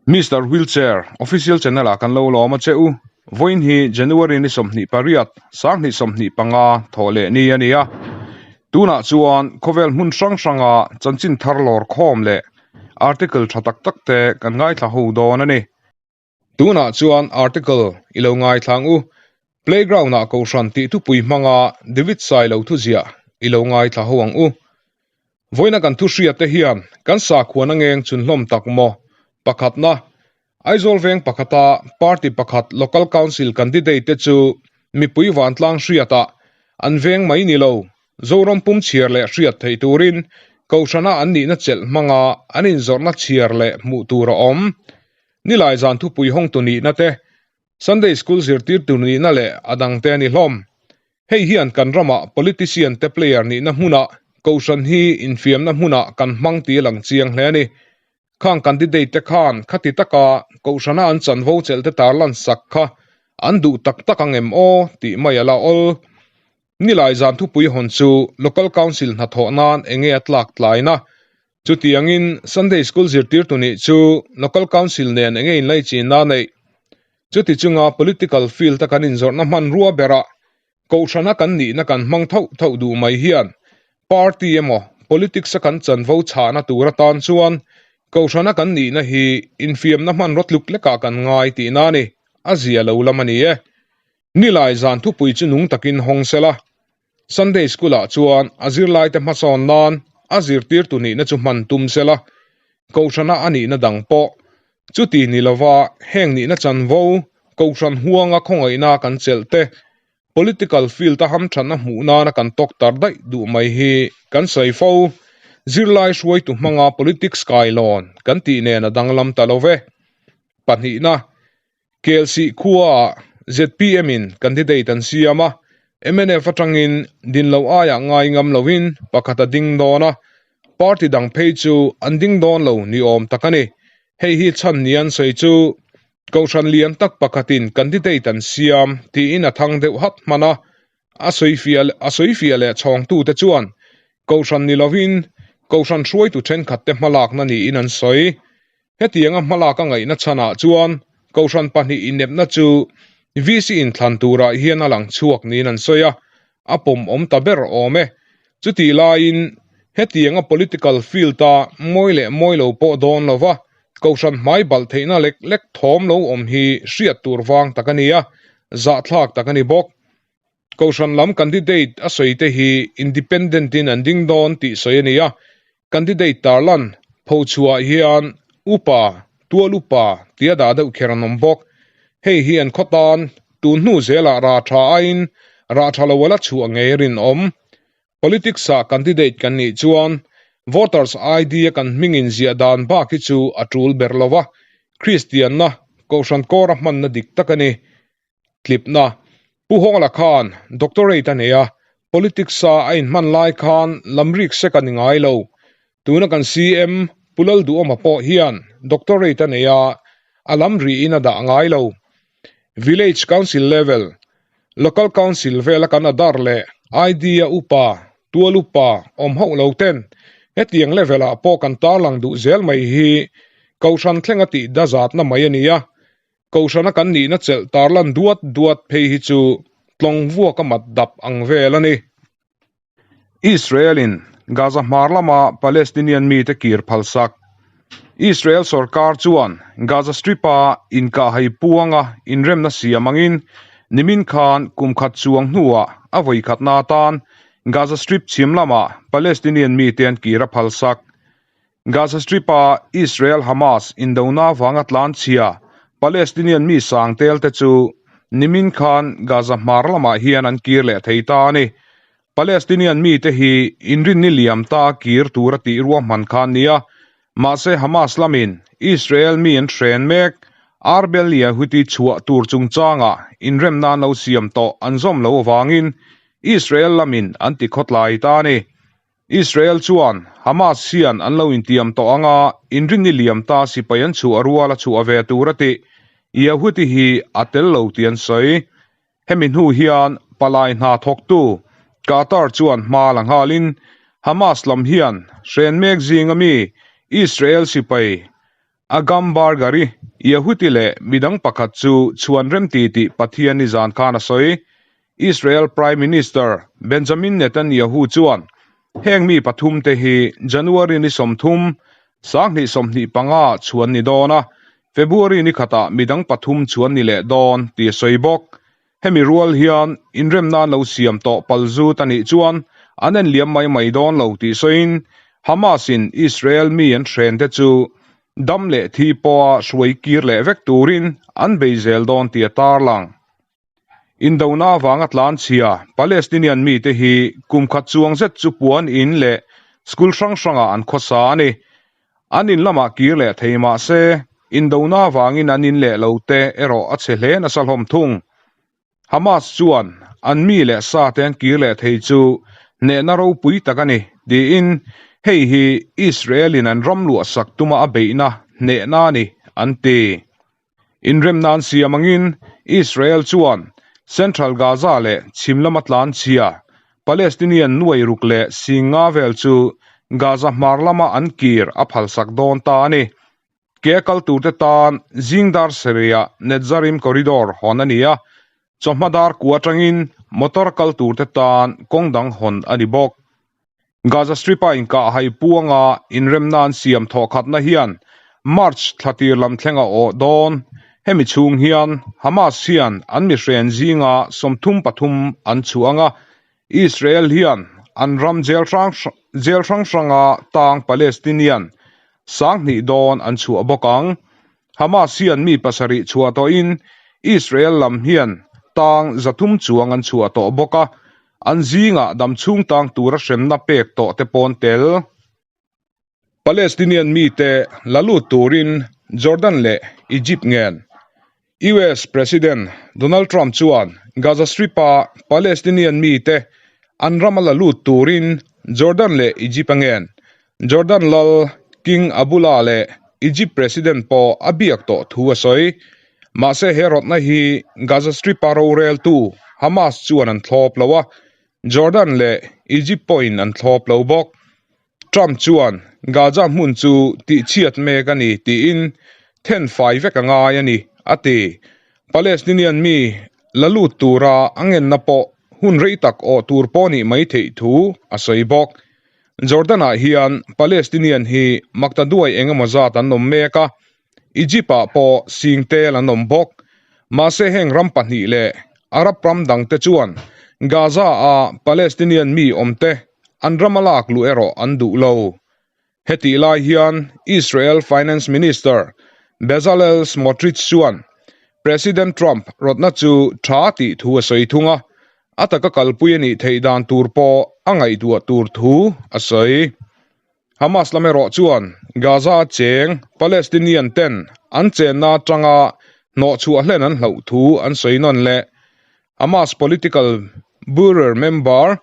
Mister Wheelchair Official Channel ah kan lo lawm a che u. Vawiin hi January ni 28, 2025 thawh leh ni a ni a. Tunah chuan khawvel hmun hrang hranga chanchin thar lawr khawm leh article tha tak tak te kan ngaithla ho dawn a ni. Tunah chuan article i lo ngaithla ang u. Playground ah Kohhran tih thupui hmanga David Sailo thuziah i lo ngaithla ho ang u. Vawiina kan thu hriat te hian kan sakhuana ngeng chhun hlawm tak maw? Pakhatna, Aizawl veng pakhata party pakhat local council candidate te chu mipui vantlang hriatah an veng mai ni lo, Zoram pum chhiar leh hriat theih turin Kohhrana an nihna chelh hmanga an inzawrhna chhiar leh hmuh tur a awm. Nilai zan thupui hawngtu nihna te, Sunday School zirtirtu nihna leh a dangte a ni hlawm. Hei hian kan ramah politician te player nihna hmunah Kohhran hi infiamna hmunah kan hmang tih a lang chiang hle a ni. Khang candidate te khan khati taka Kohhrana an chanvo chelh te tarlan sak kha an duh tak tak ang em aw tih mai a la awl. Nilai zan thupui hawn chu Local Council hnathawh nan enge a tlak tlaina Chutiangin Sunday School zirtirtu nih chu Local Council nen enge inlaichinna a neih? Chuti chunga political field a kan inzawrhna hmanrua berah Kohhrana kan nihna kan hmang thauh thauh duh mai hian party emaw politics a kan chanvo chhahna tur atan chuan Kohhrana kan nihna hi infiamna hmanraw tluk lekah kan ngai tihna a ni, a zia lo lam a ni e. Nilai zan thupui chu nung takin hawng sela, Sunday School ah chuan a zirlaite hmasawn nan a zirtirtu nihna chu hman tum sela, Kohhrana a nihna dang pawh chuti ni lova heng nihna chanvo, Kohhran huanga khawngaihna kan chelh te, political field a hamthatna hmuh nana kan tawk tar daih duh mai hi kan sawi fo. Zirlai hruaitu hmanga politics kailawn kan tih nen a danglam ta lo ve. Pahnihna. Kelsih khuaah zpm in candidate an siam a, mnf atangin din loh aiah ngai ngam loin pakhat a ding dawn a, party dang phei chu an ding dawn lo ni awm tak a ni. Hei hi chhan ni an sawi chu Kohhran lian tak pakhatin candidate an siam tiin a thang deuh hat hman a, a sawifiah leh chhawngtute chuan Kohhran ni lovin Kohhran hruaitu thenkhatte hmalakna niin an sawi. Hetianga hmalak a ngaihna chhanah chuan Kohhran pahnih inepna chu VC inthlan turah hian a lang chhuak niin an sawi a, a pawm awm ta ber awm e. Chutih laiin hetianga political field-a mawi leh mawi lo pawh dawn lova Kohhran hmai balh theihna lek lek thawm lo awm hi hriat tur vang tak a ni a, zahthlak tak a ni bawk. Kohhran lam candidate a sawi te hi independent in an ding dawn tih sawi a ni a, candidate tarlan phochhuah hian upa, tual upa tia dah deuh kher an awm bawk. Hei hi an khaw tan tun hnu zelah rah tha aiin rah tha lo a la chhuah ngei a rinawm. Politics ah candidate kan nih chuan voters ID a kan hming in ziah dan bak hi chu a tul ber lo a, Kristianna, Kohhran kawra hmanna dik tak a ni. Tlipna, Pu Hawngla khan doctorate a nei a, politics a a inhman lai khan lamrik sek a ni ngai lo. Tuna kan CM Pu Lalduhawma pawh hian doctorate a nei a, a lamriin a dah ngai lo. Village Council level, Local Council vela kan adar leh ID a upa, tual upa awm hauh lo ten hetiang level ah pawh kan tarlang duh zel mai hi Kohhran thlenga tih dazatna mai a ni a, Kohhrana kan nihna chelh tarlan duat duat phei hi chu tlawng vuak a mat dap ang vel a ni. Israel-in Gaza hmar lama Palestinian mite kir phalsak. Israel sorkar chuan Gaza Strip-a inkahhai puanga inremna siam angin nimin khan kum khat chuang hnuah a vawikhatna atan Gaza Strip chhim lama Palestinian mite an kir a phalsak. Gaza Strip-a Israel-Hamas indona avanga tlanchhia Palestinian mi sang telte chu nimin khan Gaza hmar lamah hian an kir leh thei ta a ni. Palestinian mite hi inrinni liam ta kir tura tih ruahman kha an ni a, mahse Hamas lamin Israel mi an hren mek Arbel Yehudi chhuah tur chungchanga inremna an lo siam tawh an zawm lo avangin Israel lamin an tikhawtlai ta a ni. Israel chuan Hamas hian an lo intiam tawh ang a, inrinni liam ta sipai an chhuah rual a chhuah ve tur a tih. Yehudi hi a tel lo tih an sawi. Hemi hnu hian palai hna thawktu Qatar chuan hma la nghalin Hamas lam hian hren mek zinga mi Israel sipai. Agam Bargari, Yehuti leh midang pakhat chu chhuan remti tih Pathian nizan khan a sawi. Israel Prime Minister Benjamin Netanyahu chuan heng mi pathumte hi January ni 30, 2025 chhuan ni dawn a, February ni khatah midang pathum chhuan ni leh dawn tih a sawi bawk. Hemi rual hian inremna an lo siam tawh pal zut a nih chuan an en liam mai mai dawn lo tih sawiin Hamas-in Israel mi an hrente chu dam leh thi pawha hruai kir leh vek turin an bei zel dawn tih a tarlang. Indona avanga tlanchhia Palestinian mite hi kum khat chuang zet chu puan in leh school hrang hrangah an khawsa a ni. An in lamah kir leh thei mah se, indona avangin an in leh lo te erawh a chhe hle nasa hlawm thung. Hamas chuan an mi leh sa te an kir leh thei chu hnehna ropui tak a ni, tiin hei hi Israel-in an ram luahsak tuma a beihna hnehna a ni, an ti. Inremna an siam angin Israel chuan Central Gaza leh chhim lama tlanchhia Palestinian nuai ruk leh singa vel chu Gaza hmar lama an kir a phalsak dawn ta a ni. Ke a kal turte tan zingdar sarihah Netzarim Corridor hawn a ni a, chawhma dar kua atangin motor kal turte tan kawng dang hawn a ni bawk. Gaza Strip-a inkah hai puanga inremna an siam thawhkhatna hian March thla tir lam thleng a awh dawn. Hemi chhung hian Hamas hian an mihren zinga 33 an chhuah ang a, Israel hian an ram jail hrang jail hrang hranga tang Palestinian 2000 dawn an chhuah bawk ang. Hamas hian mi pasarih chhuah tawhin Israel lam hian tang 300 chuang an chhuah tawh bawk a, An zingah damchhung tang tura hremna pek tawh te pawn tel. Palestinian mite la lut turin Jordan leh Egypt ngen. US President Donald Trump chuan Gaza Strip-a Palestinian mite an rama la lut turin Jordan leh Egypt a ngen. Jordan lal King Abdullah leh Egypt President pawh a biak tawh thu a sawi. Mahse he rawtna hi Gaza Strip-a roreltu Hamas chuan an thlawp lo a, Jordan leh Egypt pawhin an thlawp lo bawk. Trump chuan Gaza hmun chu tihchhiat mek a ni tiin then fai vek a ngai a ni, a ti. Palestinian mi la lut tura a ngenna pawh hun rei tak awh tur pawh nih mai theih thu a sawi bawk. Jordan-ah hian Palestinian hi maktaduai eng emaw zat an awm mek a, Egypt-ah pawh sing tel an awm bawk. Mahse heng ram pahnih leh Arab ram dangte chuan Gaza-a Palestinian mi awmte an rama lak luh erawh an duh lo. Hetih lai hian Israel Finance Minister Bezalel Smotrich chuan President Trump rawtna chu tha tih thu a sawi thung a, a taka kalpui a nih theih dan tur pawh a ngaihtuah tur thu a sawi. Hamas lam erawh chuan Gaza a cheng Palestinian ten an chenna atanga hnawhchhuah hlen an hlauh thu an sawi nawn leh. Hamas political bureau member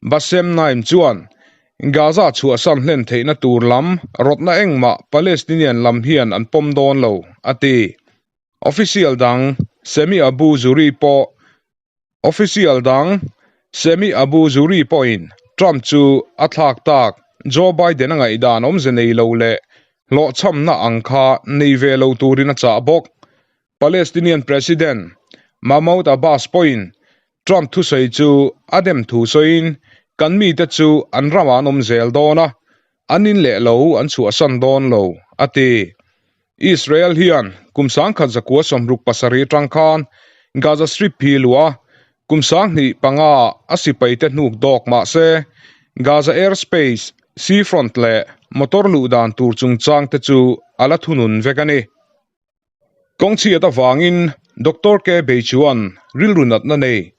Bassem Naim chuan Gaza chhuahsan hlen theihna tur lam rawtna engmah Palestinian lam hian an pawm dawn lo, a ti. Official dang Sami Abu Zuhri pawh Official dang Sami Abu Zuhri pawhin Trump chu a thlak tak Joe Biden a ngaihdan awmze nei lo leh hlawhchhamna ang kha nei ve lo turin a chah bawk. Palestinian President Mahmoud Abbas pawhin Trump thusawi chu a dem thu sawiin kan mite chu an ramah an awm zel dawn a, an in leh lo an chhuahsan dawn lo, a ti. Israel hian kum 1967 atang khan Gaza Strip hi luah a, kum 2005 a sipaite hnuk dawk mah se, Gaza airspace, seafront leh motor luh dan tur chungchang te chu a la thunun vek a ni. Kawngchhiat avangin Doctor K Beichuan rilru natna nei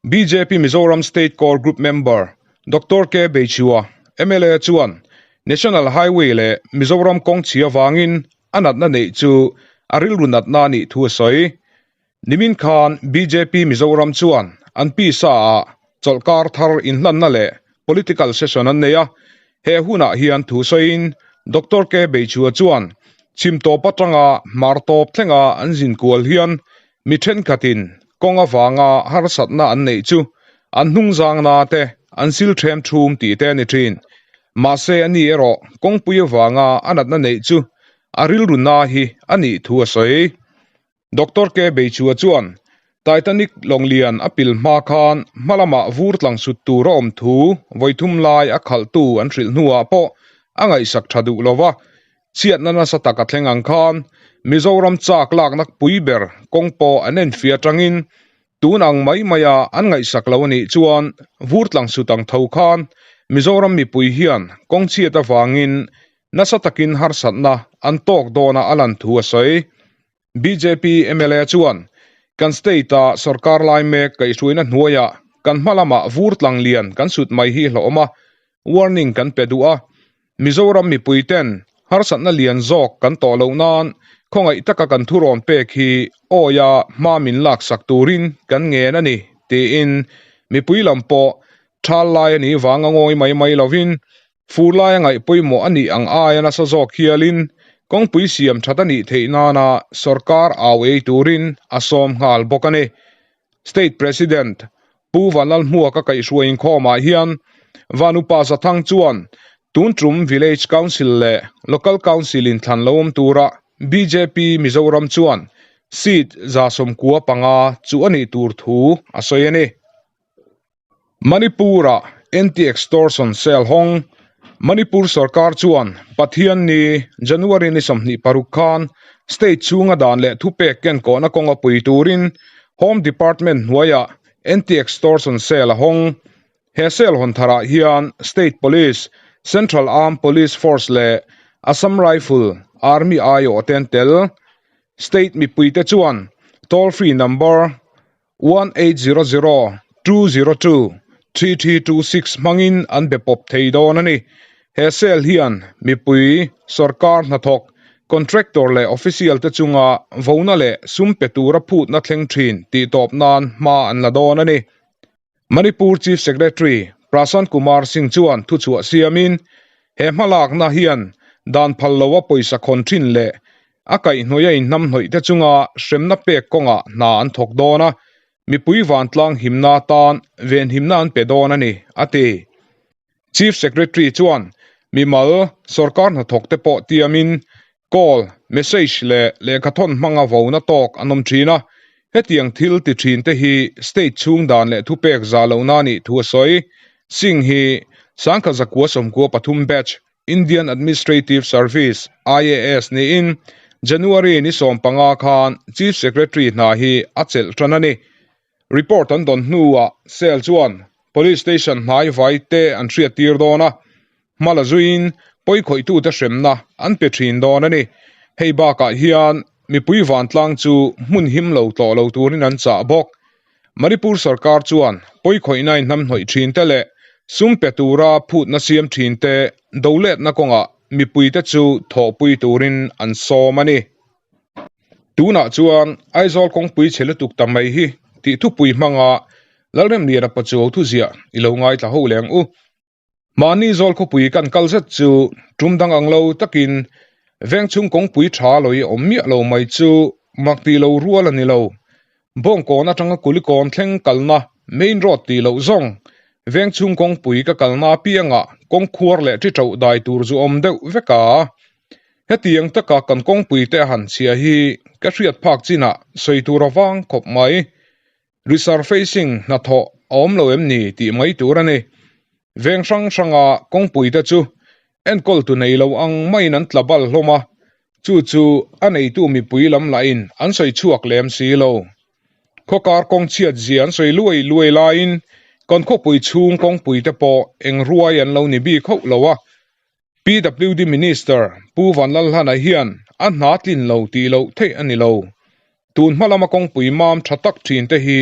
bjp Mizoram State Core Group member Doctor K Beichua, mla chuan National Highway leh Mizoram kawngchhi avangin a natna neih chu a rilru natna a nih thu a sawi. Nimin khan bjp Mizoram chuan an pisa ah chawlhkar thar inhlanna leh political session an nei a, he hunah hian thu sawiin Doctor K Beichua chuan chhim tawp atanga hmar tawp thlenga an zin kual hian Mi thenkhatin kawng avanga harsatna an neih chu an hnungzangna te an sil ṭhem ṭhum tih te a ni ṭhin. Mahse ani erawh kawngpui avanga a natna neih chu a rilru na hi a nih thu a sawi. Doctor K Beichua chuan Titanic lawng lian a pil hma khan hma lamah vur tlang sut tur a awm thu vawi thum lai a khalhtu an hrilh hnuah pawh a ngaihsak tha duh lo va, chhiatna nasa tak a thleng ang khan Mizoram chak lakna pui ber kawng pawh an enfiah atangin tun ang mai maia an ngaihsak lo a nih chuan vur tlang sut ang tho khan Mizoram mipui hian kawng chhiat avangin nasa takin harsatna an tawk dawna a lan thu a sawi. Bjp mla chuan kan state-a sorkar lai mek kaihhruaina hnuaiah kan hma lamah vur tlang lian kan sut mai hi hlawhawm a, warning kan pe duh a. Mizoram mipuiten harsatna lian zawk kan tawh loh nan khawngaih taka kan thurawn pek hi awia hma min laksak turin kan ngen a ni, tiin mipui lam pawh thal lai a nih vanga ngawi mai mai lovin Fur laia ngaih pawimawh a nih ang aia nasa zawk hialin kawngpui siam that a nih theih nana sorkar au ei turin a sawm nghal bawk a ni. State President Pu Vanlalhmuaka kaihhruai inkhawmah hian Vanupa Zathang chuan tun tum Village Council leh Local Council inthlan lo awm tura bjp Mizoram chuan seat 95 chu a nih tur thu a sawi a ni. Manipur-a Anti-Extortion Cell hawng Manipur sorkar chuan Pathianni, January ni 26 khan state chhunga dan leh thupek kenkawhna kawnga pui turin Home Department hnuaiah Anti-Extortion Cell a hawng. He cell hawn tharah hian State Police, Central Armed Police Force leh Assam Rifle Army aiawh te an tel. State mipuite chuan toll free number 1800 202 3326 hmangin an be pawp thei dawn a ni. He cell hian mipui, sorkar hnathawk, contractor leh official te chunga vona leh sum pe tura phutna thleng thin tih tawp nan hma an la dawn a ni. Manipur Chief Secretary Prashant Kumar Singh chuan thuchhuah siamin, he hmalakna hian dan phal loa pawisa khawn thin leh A kaihhnawih a inhnamhnawih te chunga hremna pek kawngah hna an thawk dawn a, mipui vantlang himna atan venhimna an pe dawn a ni, a ti. Chief Secretary chuan mimal sorkar hnathawk te pawh tiamin call, message leh lehkhathawn hmanga vona tawk an awm thin a, hetiang thil ti thin te hi state chhung dan leh thupek zah lohna a nih thu a sawi. Singh hi Sangkha Zakua 93 batch Indian Administrative Service, IAS, niin January ni 15 khan Chief Secretary hna hi a chelh tan a ni. Report an dawn hnuah cell chuan Police Station hnai vai te an hriattir dawn a, hma la zuiin pawikhawih-tute hremna an pe thin dawn a ni. Hei bakah hian mipui vantlang chu hmun him lo tlawh lo turin an chah bawk. Manipur sorkar chuan pawikhawihna inhnamhnawih thinte leh sum pe tura phutna siam thinte doletna kawngah mipuite chu thawhpui turin an sawm a ni. Tunah chuan Aizawl kawngpui chhe lutuk ta mai hi tih thupui hmanga Lalremliana Pachuau thuziah i lo ngaithla ho leng u. Mahni zawl khawpui kan kal zet chu tum dang ang lo takin veng chhung kawngpui tha lawih awm miah lo mai chu mak tih lo rual a ni lo. Bawngkawn atanga Kulikawn thleng kalna main road tih loh zawng veng chhung kawngpui ka kalna apiangah kawngkhuar leh ṭi ṭoh dai tur zu awm deuh vek a. Hetiang taka kan kawngpui te a han chhia hi ka hriat phak chinah sawi tur a vang khawp mai. Resurfacing hnathawh a awm lo em ni tih mai tur a ni. Veng hrang hranga kawngpui te chu enkawltu nei lo ang maiin an tla bal hlawm a, chu chu a neitu mipui lam lahin an sawi chhuak lem si lo. Khawkar kawng chhiat zia an sawi luai luai laiin kan khawpui chhung kawngpui te pawh eng ruai an lo ni bik hauh lo a, PWD Minister Pu Vanlalhlana hian a hna tlin lo tih loh theih a ni lo. Tun hma lama kawngpui mam tha tak thin te hi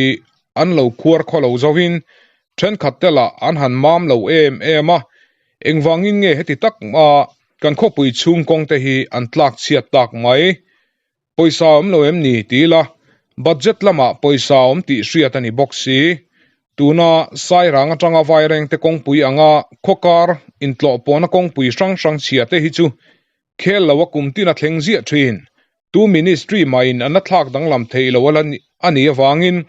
an lo khuar khaw lo zovin thenkhat te lah an han mam lo em em a, engvangin nge heti tak a kan khawpui chhung kawng te hi an tlak chhiat tak mai? Pawisa awm lo em ni ti ila, budget lamah pawisa awm tih hriat a ni bawk si. Tuna Sairang atanga Vairengte kawngpui anga khawkar intlawhpawhna kawngpui hrang hrang chhia te hi chu khel lo a kum tin a thleng ziah thin. Tu ministry mahin an la thlak danglam theih lo a nih avangin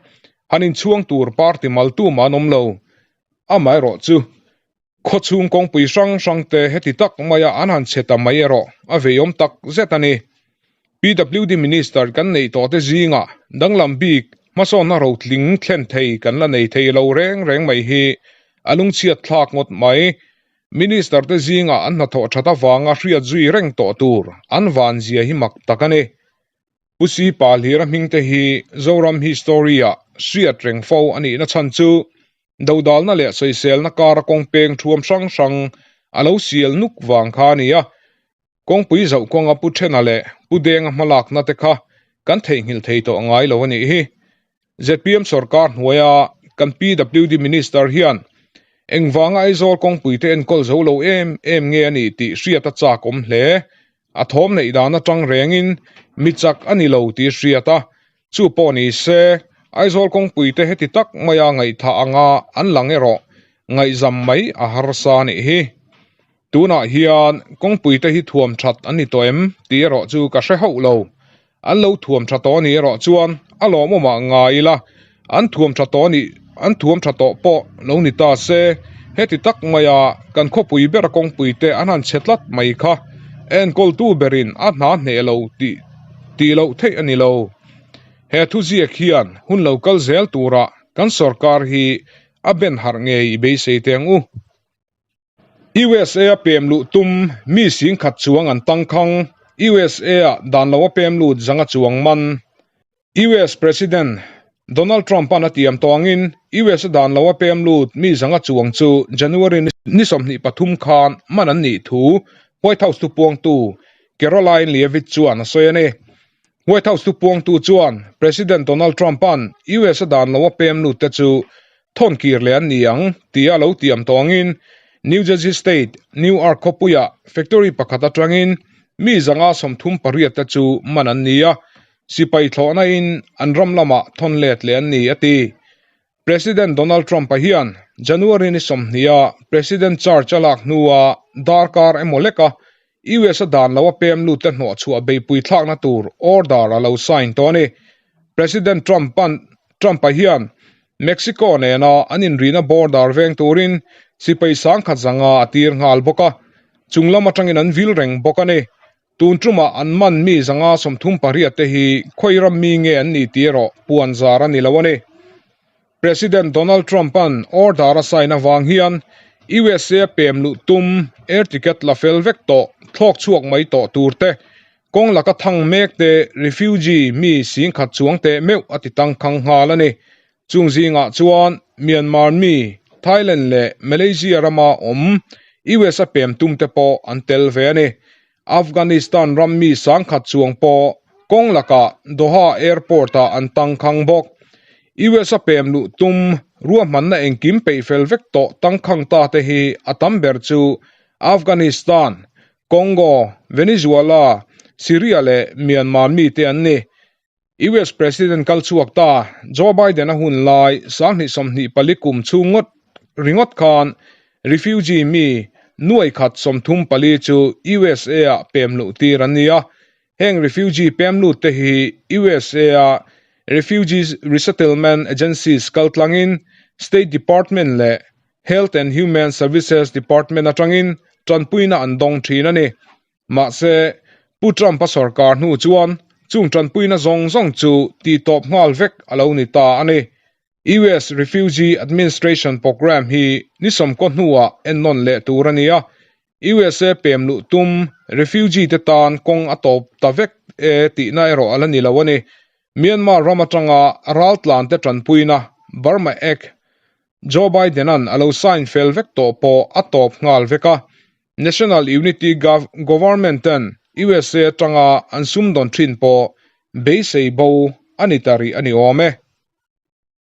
han inchhuang tur party maltu mah an awm lo. Amaherawhchu. Khawchhung kawngpui hrang hrang te heti tak maia an han chhe ta mai erawh a veiawm tak zet a ni. PWD Minister kan neih tawh te zingah danglam bik hmasawnna rotling thlen thei kan la nei thei lo reng reng mai hi a lungchhiat thlak ngawt mai. Minister te zingah an hnathawh that avanga hriat zui reng tawh tur an vanzia hi mak tak a ni. Pu Sipa Hlira hming te hi Zoram history-ah hriat reng fo a nihna chhan chu dodalna leh sawiselna kara kawng peng thuam hrang hrang a lo sial nuk vang kha a ni a. Kawngpui zauh kawnga Pu Thena leh Pu Denga hmalakna te kha kan theihnghilh thei tawh ngai lo a nih hi. Zpm sorkar hnuaia kan PWD Minister hian engvanga Aizawl kawngpui te enkawl zo lo em em nge a nih tih hriat a chak awm hle. A thawm neih dan atang rengin mi chak a ni lo tih hriat a, chu pawh ni se Aizawl kawngpui te heti tak maia ngaihthah anga an lang erawh ngaihzam mai a harsa a nih hi. Tunah hian kawngpui te hi thuam that an ni tawh em tih erawh chu ka hre hauh lo. An lo thuam tha tawh a nih erawh chuan a lawmawmah ngai ila, an thuam tha tawh a nih an thuam tha tawh pawh lo ni ta se, heti tak maia kan khawpui bera kawngpui te an han chhe tlat mai kha enkawltu berin a hna hneh lo tih tih loh theih a ni lo. He thuziak hian hun lo kal zel turah kan sorkar hi a ben harh ngei i beisei teh ang u. USA a pem luh tum mi singkhat chuang an tangkhang, USA-ah dan lo a pem lut zanga chuang man. US President Donald Trump-a'n a tiam tawh angin US-a dan lo a pem lut mi zanga chuang chu January ni 23 khan man an nih thu White House thupuangtu Karoline Leavitt chuan a sawi a ni. White House thupuangtu chuan President Donald Trump-a'n US-a dan lo a pem lut te chu thawn kir leh an ni ang tia lo tiam tawh angin New Jersey State, Newark khawpuiah factory pakhat atangin mi 138 te chu man an ni a, sipai thlawhna in an ram lamah thawn let leh an ni a ti. President Donald Trump-a hian January ni 20 a President charge a lak hnua darkar emaw leka US a dan lo a pem lut te hnawhchhuah beihpui thlakna tur order a lo sign tawh a ni. President Trump-a'n Trump-a hian Mexico nena an inrihna border veng turin sipai sangkhat zanga a tir nghal bawk a, chung lam atangin an vil reng bawk a ni. Tun tumah an man mi 138 te hi khawi ram mi nge an ni tih erawh puan zar a ni lo a ni. President Donald Trump-a'n order a sign avang hian USA pem luh tum air ticket la fel vek tawh thlawk chhuak mai tawh tur te, kawng laka thang mek te refugee mi singkhat chuang teh meuh a ti tangkhang nghal a ni. Chung zingah chuan Myanmar mi, Thailand leh Malaysia rama awm US a pem tum te pawh an tel ve a ni. Afghanistan ram mi sangkhat chuang pawh kawng lakah Doha Airport-ah an tangkhang bawk. US a pem luh tum ruahmanna engkim peih fel vek tawh tangkhang ta te hi a tam ber chu Afghanistan, Congo, Venezuela, Syria leh Myanmar mite an ni. US President kal chhuak ta Joe Biden a hun lai 2024 kum chhung ngawt ringawt khan refugee mi 134 chu USA-ah pem luh tir an ni a. Heng refugee pem lut te hi USA-a Refugee Resettlement Agencies kal tlangin State Department leh Health and Human Services Department atangin tanpuina an dawng thin a ni. Mahse, Pu Trump-a sorkar hnu chuan chung tanpuina zawng zawng chu tihtawp nghal vek a lo ni ta a ni. US Refugee Administration Program hi ni sawmkaw hnuah ennawn leh tur a ni a, USA pem luh tum refugee te tan kawng a tawp ta vek e tihna erawh a la ni lo a ni. Myanmar ram atanga raltlante tanpuina Burma Act Joe Biden-a'n a lo sign fel vek tawh pawh a tawp nghal vek a, National Unity Government ten USA atanga an sumdawn thin pawh beisei bo a ni ta rih a ni awm e.